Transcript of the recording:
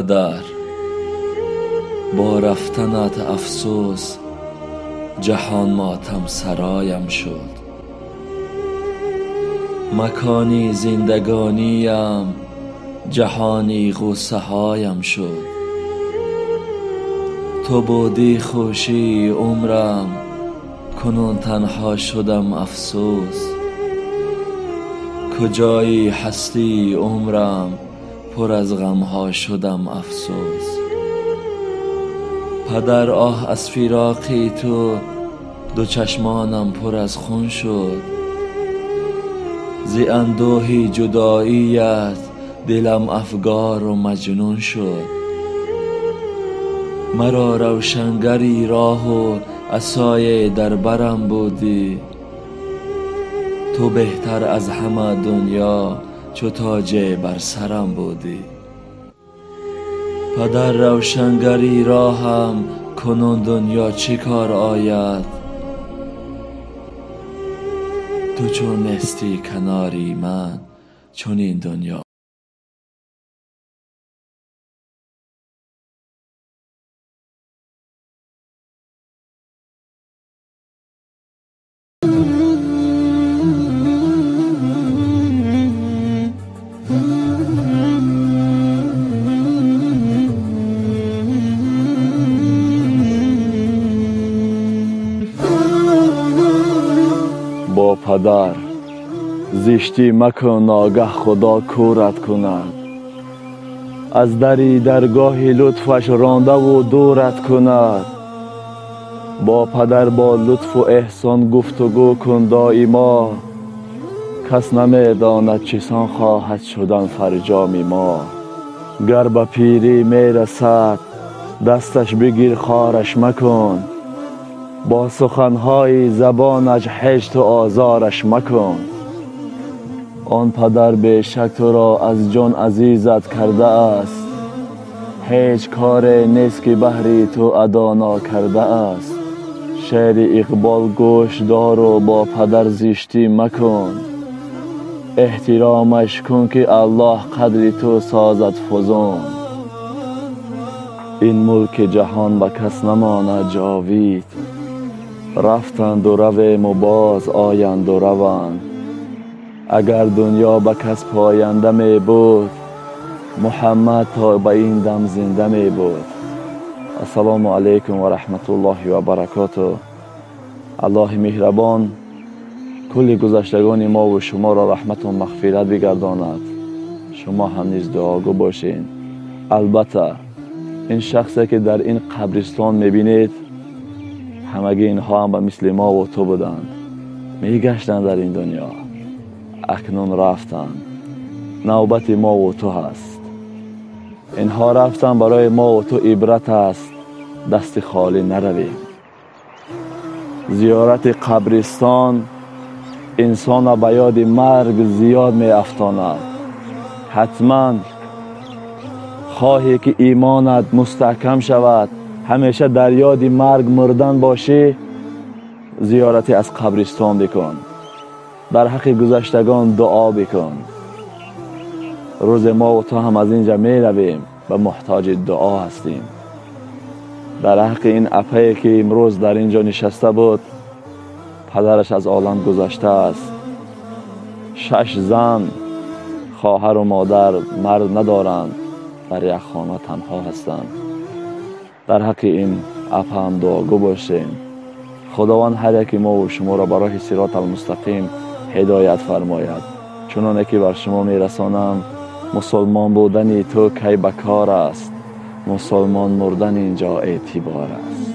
Падар, бо рафтанат афсӯс, ҷаҳон мотам сароям шуд. Макони зиндагониям ҷаҳони ғуссаҳоям шуд. Ту будӣ хушии умрам, кунун танҳо шудам афсӯс. Куҷои ҳастии умрам, пур аз ғамҳо шудам афсӯс. Падар, оҳ аз фироқи ту, ду чашмонам пур аз хун шуд. Зи андӯҳи ҷудоият дилам афгору маҷнун шуд. Маро равшангари роҳу асое дар барам будӣ. Ту беҳтар аз ҳама дунё чу тоҷе бар сарам будӣ. Падар, равшангари роҳам, кунун дунё чӣ кор ояд? Ту чун нестӣ канори ман, чунин дунё Падар, зиштӣ макун, ногаҳ Худо кӯрат кунад. Аз дари даргоҳи лутфаш рондаву дурат кунад. Бо падар бо лутфу эҳсон гуфтугӯ кун доимо. Кас намедонад чисон хоҳад шудан фарҷоми мо. Гар ба пирӣ мерасад, дасташ бигир, хораш макун. Бо суханҳои забонаш ҳеҷ ту озораш макун. Он падар бешак туро аз ҷон азизат кардааст. Ҳеҷ коре нест ки баҳри ту адо нокардааст. Шеъри Иқбол гӯш дору бо падар зиштӣ макун. Эҳтиромаш кун ки Аллоҳ қадри ту созад фузун. Ин мулки ҷаҳон ба кас намонад ҷовид. Рафтанду равему боз оянду раванд. Агар дунё ба кас поянда мебуд, Муҳаммад то ба ин дам зинда мебуд. Ассалому алайкум ва раҳматуллоҳи ва баракоту. Аллоҳи меҳрабон кулли гузаштагони мову шуморо раҳмату мағфират бигардонад. Шумо ҳам низ дуогӯ бошед. Албатта ин шахсе ки дар ин қабристон мебинед, ҳамагӣ инҳо ҳам ба мисли мо ва ту буданд, мегаштанд дар ин дунё, акнун рафтанд. Навбати мо ва ту ҳаст. Инҳо рафтанд барои мо ва ту ибрат аст. Дасти холӣ наравем. Зиёрати қабристон инсонро ба ёди марг зиёд меафтонад. Ҳатман хоҳе ки имонат мустаҳкам шавад, ҳамеша дар ёди марг мурдан бошӣ, зиёрате аз қабристон бикун. Дар ҳаққи гузаштагон дуо бикун. Рӯзе мо ва ту ҳам аз инҷа меравем ва муҳтоҷи дуо ҳастем. Дар ҳаққи ин апае ки имрӯз дар инҷо нишаста буд, падараш аз олам гузаштааст. 6 зан, хоҳару модар, мард надоранд, дар як хона танҳо ҳастанд. Дар ҳаққи ин апа ҳам дуогӯ бошем. Худованд ҳар яки мо ва шуморо ба роҳи сироти алмустақим ҳидоят фармояд. Чуноне ки бар шумо мерасонам, мусулмон будани ту кай ба кор аст, мусулмон мурдан инҷо эътибор аст.